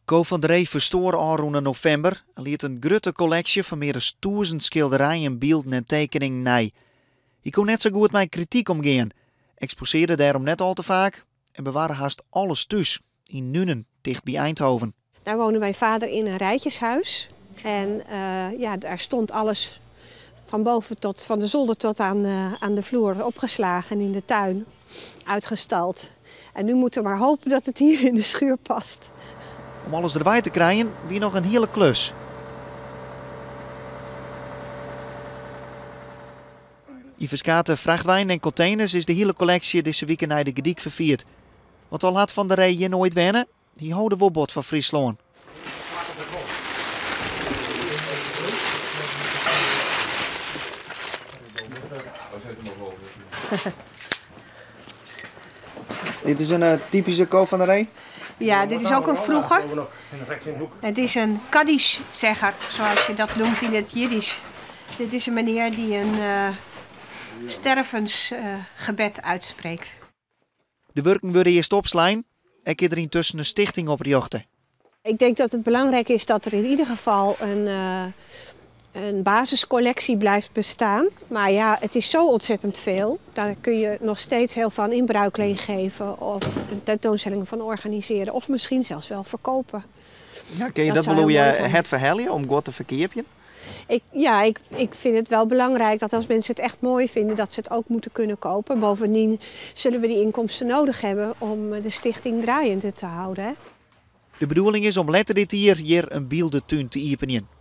Ko van der Ree ferstoar ôfrûne novimber en liet in grutte kolleksje fan mear as 1000 skilderijen, bylden en tekeningen nei. Hy koe net sa goed mei krityk omgean, eksposearde dêrom net al te faak en bewarre hast alles thús, yn Nuenen, ticht by Eindhoven. Daar woonde mijn vader in een rijtjeshuis. En ja, daar stond alles van boven tot, van de zolder tot aan de vloer opgeslagen in de tuin, uitgestald. En nu moeten we maar hopen dat het hier in de schuur past. Om alles derby te krijen, wie noch in hiele klus. Yn ferskate frachtweinen en konteners is de hiele kolleksje dizze wike nei de Gerdyk ferfierd. Want al hat Van der Ree hjir noait wenne, hy holde wol bot fan Fryslân. Dit is in typyske Ko van der Ree? Ja, dit is ook een vroege. Het is een Kaddish-zegger, zoals je dat noemt in het Jiddisch. Dit is een meneer die een stervensgebed uitspreekt. De wurken wurde earst opslein en is der yntusken in stichting oprjochte. Ik denk dat het belangrijk is dat er in ieder geval een basiscollectie blijft bestaan. Maar ja, het is zo ontzettend veel. Daar kun je nog steeds heel veel in bruikleen geven of een tentoonstelling van organiseren of misschien zelfs wel verkopen. Ja, kin je Dat dat zou wel heel hoe mooi je zijn. het ferhelje om guod te ferkeapjen? Ja, ik vind het wel belangrijk dat als mensen het echt mooi vinden, dat ze het ook moeten kunnen kopen. Bovendien zullen we die inkomsten nodig hebben om de stichting draaiende te houden. Hè? De bedoeling is om letter dit jier hjir in byldetún te iepenjen.